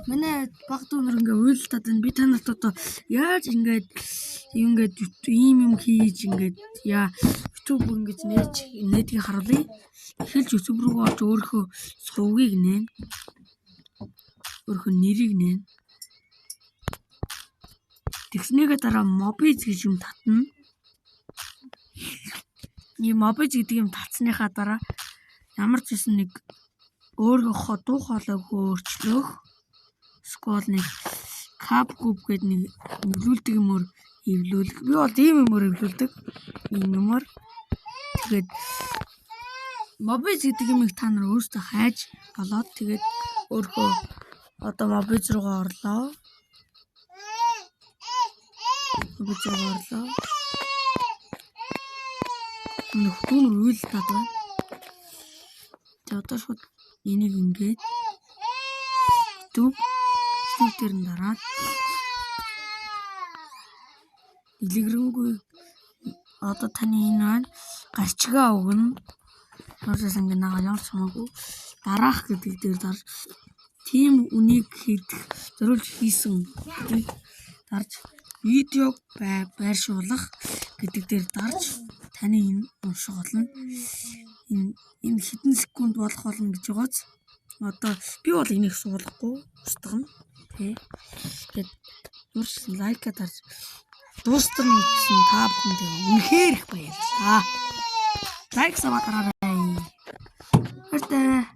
Манай баг дүүнер ингээ уйлтаад байна. Би та нарт одоо яаж ингээд ингээд ийм юм хийж, ингээд яа YouTube ингэж нээж нээдгийг харуулъя. Эхэлж YouTube руу орж өөрийнхөө сувгийг нээн. Өөрийнхөө нэрийг нээн. Тэгснийгээ дараа Mobiz гэж юм татна. Ийм Mobiz гэдэг юм татсныхаа дараа ямар ч байсан нэг өөрийнхөө дуу хоолойг өөрчлөх эсвэл нэг CapCut гэдэг нэг эвлүүлдэг юмор эвлүүлэх. Би бол ийм юмор эвлүүлдэг. Ийм юмор. Тэгээд Mobiz гэдэг юмыг та нар өөрсдөө хайж болоод, тэгээд өөрөө одоо Mobiz руугаа орлоо. Mobiz руугаа орлоо. Нэг дүүнер уйлтаад байна. Тэгээ одоо шууд энийг ингээд YouTube дээр нь дараад, дэлгэрэнгүй одоо таны энэ байна, гарчгаа өгнө. Ямарчаас ингээ нагаа ямар ч хамаагүй дараах гэдэг дээр дарж, тийм үнийг хийх зориулж хийсэн гэдгийг дарж, видео байршуулах гэдэг дээр дарж, таны энэ унших болно. Энэ хэдэн секунд болох болно гэж байгааз одоо би бол энийг суулгахгүй устгана. Тий. Тэгээд ямар ч like аа дарж дуустал нь үзсэн та бүхэндээ үнэхээр их баярлалаа. Like сава дараарай. Баяртай.